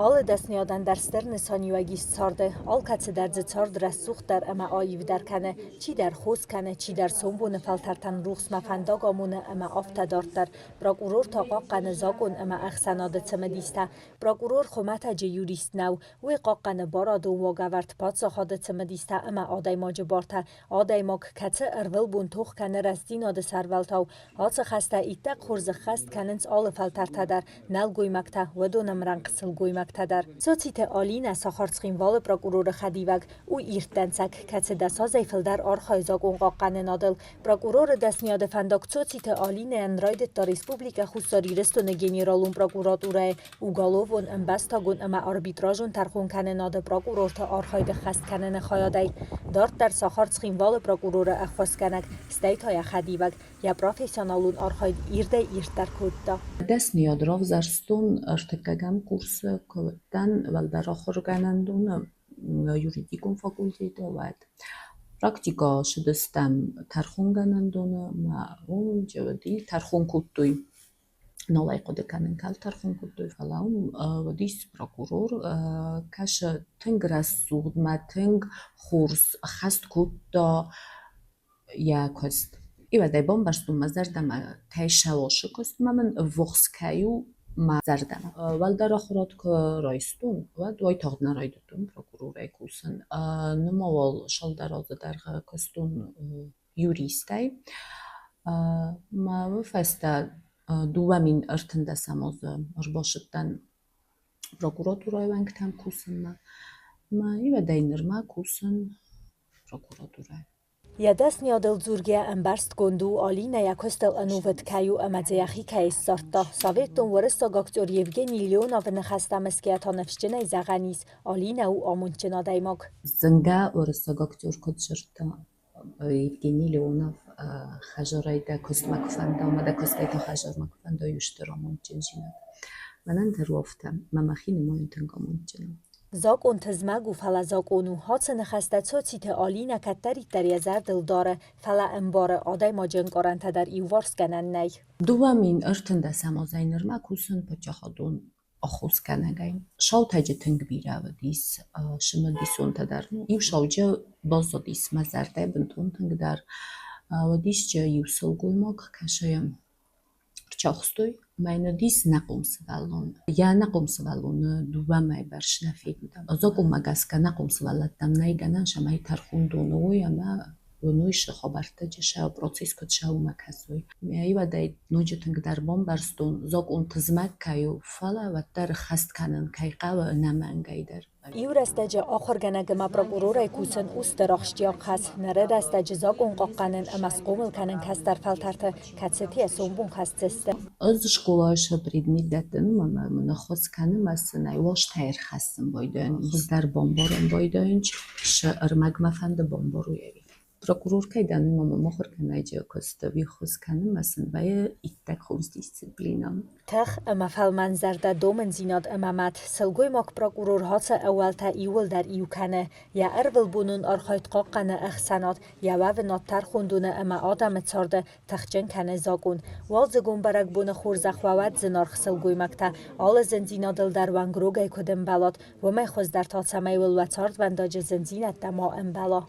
Алы дӕсныйадӕн дӕр стыр нысаниуӕг ис царды, алкӕцы дӕр дзы цард рӕсугъддӕр ӕмӕ аивдӕр кӕны, чидӕр хос кӕны, чидӕр сомбоны фӕлтӕртӕн рухсмӕ фӕндаг амоны ӕмӕ афтӕ дарддӕр. Прокурор та хъахъхъӕны закъон ӕмӕ ӕхсӕнады цымыдистӕ. Прокурор хуымӕтӕджы юрист нӕу, уый хъахъхъӕны барадон уагӕвӕрд, паддзахады цымыдистӕ ӕмӕ адӕймаджы бартӕ. Адӕймаг, кӕцы ӕрвылбон тох кӕны рӕстдзинады сӕрвӕлтау, ацы хӕстӕ иттӕг хорз ӕххӕст кӕнынц алы фӕлтӕртӕ дӕр, нӕлгоймӕгтӕ, уыдон ӕмрӕнхъ сылгоймӕгтӕ дӕр. Цоциты Алинӕ, сахар Цхинвалы прокуроры хӕдивӕг, у ирд дӕнцӕг, кӕцы дӕсазӕй фылдӕр архайы закъонхъахъхъӕнынадыл. Прокуроры дӕсныйады фӕндаг Цоциты Алинӕйӕн райдыдта Республикӕ Хуссар Ирыстоны Генералон прокуратурӕйы уголовон, ӕмбӕстагон ӕмӕ арбитражон тӕрхонкӕнынады прокурорты архайды ххӕст кӕныны хайадӕй. Дарддӕр сахар Цхинвалы прокуроры ӕххуысгӕнӕг, стӕй та йӕ хӕдивӕг, йӕ профессионалон архайд ирдӕй-ирддӕр кодта. Дӕсныйад равзӕрстон ӕртыккӕгӕм курсы куы уыдтӕн уӕлдӕр ахуыргӕнӕндоны юридикон факультеты, уӕд. Практикӕ ссыдыстӕм тӕрхонгӕнӕндоны ӕмӕ уым уыди тӕрхон кодтой. Нал ӕй хъуыды кӕнын, кӕд тӕрхон кодтой, фӕлӕ уым уыдис прокурор, кӕсы тынг рӕсугъд мӕ тынг хорз ӕххӕст кодта йӕ куыст. Ивӕдӕй бамбӕрстон мӕ зӕрдӕмӕ, кӕй сӕлосы куыстмӕ мын ӕввахс кӕй у мӕ зӕрдӕмӕ. Уӕлдӕр ахуырад куы райстон, уӕд уайтагъд нӕ райдыдтон прокурорӕй кусын. Нырма уал цалдӕр азы дӕргъы куыстон юристӕй. Мӕ уый фӕстӕ 2013 азы ӕрбацыдтӕн прокуратурӕйы уӕнгтӕм кусынмӕ. Мӕ ивӕдӕй нырмӕ кусын прокуратурӕйы. Йӕ дӕсныйадыл дзургӕйӕ ӕмбӕрстгонд у, Алинӕ йӕ куыстыл ӕнувыд кӕй у ӕмӕ дзы йӕхи кӕй ссардта. Советон уырыссаг актер Евгений Леоновы ныхӕстӕ мысгӕйӕ та ныфсджынӕй зӕгъӕн ис, Алинӕ у амондджын адӕймаг. Зынгӕ уырыссаг актер куыд дзырдта, Евгений Леонов хӕдзарӕй дӕ куыстмӕ куы фӕнда ӕмӕ дӕ куыстӕй та хӕдзармӕ куы фӕнда, уый стыр амондджындзинад. Мӕнӕн дӕр у афтӕ, мӕ мӕхи нымайын тынг амондджыныл. Закъон тызмӕг у, фӕлӕ закъон у. Ацы ныхӕстӕ Цоциты Алинӕ кӕддӕриддӕр йӕ зӕрдыл дары, фӕлӕ ӕмбары, адӕймаджы ӕнкъарӕнтӕ дӕр иуварсгӕнӕн нӕй. 2013 азӕй нырмӕ кусын паддзахадон ӕххуысгӕнӕгӕй. Саутӕджы тынг бирӕ уыдис цымыдисонтӕ дӕр. Иу сауджы баззадис мӕ зӕрдӕйы бынтон тынгдӕр. Уыдис дзы иу сылгоймаг, кӕсы йӕм ӕрцахстой ӕмӕ йын уыдис ӕнахъом сывӕллон. Йӕ ӕнахъом сывӕллоны дыууӕ мӕйы бӕрц нӕ федта. Закъонмӕ гӕсгӕ ӕнахъом сывӕллӕттӕм нӕй гӕнӕн, цӕмӕй тӕрхондоны уой ӕмӕ уыной сӕ хабӕрттӕ, сӕ процесс куыд цӕуы, уымӕ кӕсой. Иуӕдӕй ноджы тынгдӕр бамбӕрстон, закъон тызмӕг кӕй у, фӕлӕ уӕддӕр ӕххӕст кӕнын кӕй хъӕуы ӕнӕмӕнгӕй дӕр. Иу рӕстӕджы ахуыргӕнӕг ӕмӕ прокурорӕй кусын у стыр ахсджиаг хӕс. Ныры рӕстӕджы закъон хъахъхъӕнын ӕмӕ схъомыл кӕнын кӕстӕр фӕлтӕрты, кӕцыты йӕ сомбон хӕсдзысты. Ӕз скъолайы сӕ предмет дӕттын ӕмӕ мын ӕххуыс кӕны мӕ сын ӕй уӕзтӕй ӕрхӕссын байдайын, хуыздӕр бамбарын байдайын, цы ӕрмӕг мӕ фӕнды бамбарой ӕви. Прокурор кӕй дӕн, уый мӕм ахуыргӕнӕджы куыст ӕххуыс кӕны ӕмӕ сын вӕййы иттӕг хорз дисциплинӕ. Тых ӕмӕ фӕлмӕнзӕрдӕ домындзинад ӕмӕ мӕт сылгоймаг прокурор ацы ӕууӕлтӕ иууылдӕр иу кӕны. Йӕ ӕрвылбонон архайд хъахъхъӕны ӕхсӕнад, йӕ уӕвынад тӕрхондоны ӕмӕ адӕмы царды тыхджын кӕны закъон. Уалдзыгон бӕрӕгбоны хорзӕх уӕ уӕд зынаргъ сылгоймӕгтӕ, алы зындзинадыл дӕр уӕнгрогӕй куыд ӕмбӕлат, уымӕй хуыздӕр та цӕмӕй уыл уӕ цардвӕндаджы зындзинӕдтӕ ма ӕмбӕла.